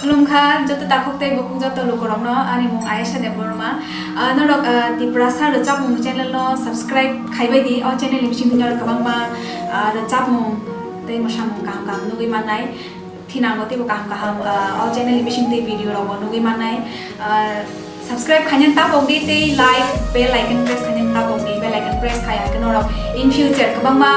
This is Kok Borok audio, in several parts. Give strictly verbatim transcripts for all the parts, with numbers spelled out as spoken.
Khulumkha joto takhuk tei bukhuk joto lukurokno, ani mung Ayesha Debbarma. Ah, norok, ah, Tiprasa rwchapmung channel no subscribe khaibai di. O channel ni bisingtwi norok kwbangma, ah, rwchapmung tei mwsamung kaham kaham nugwi mannai. Thinango teibo kaham kaham, ah, o channel ni bisingtwi video rokbo nugwi mannai. Ah, subscribe khainani tapok di tei like, bell icon press khainani tapok di, bell icon press khai hwnkhe norok in future kwbangma,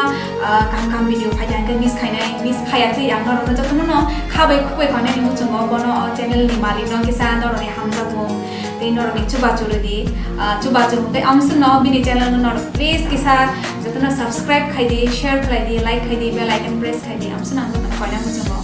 ah, kaham kaham video phai hwnkhe miss khainai, miss khaiya twi ang norokno jotono no khabai khukbai khainani muchungo bono o channel ni malik no kisa norokni hamjakmung tei norokni chubachu rwdi, ah, chubachu tei amswkno bini channel no norok please kisa jotono subscribe khai di, share khlai di, like khai di, bell icon press khai di, amswkno ang jotono koina muchungo.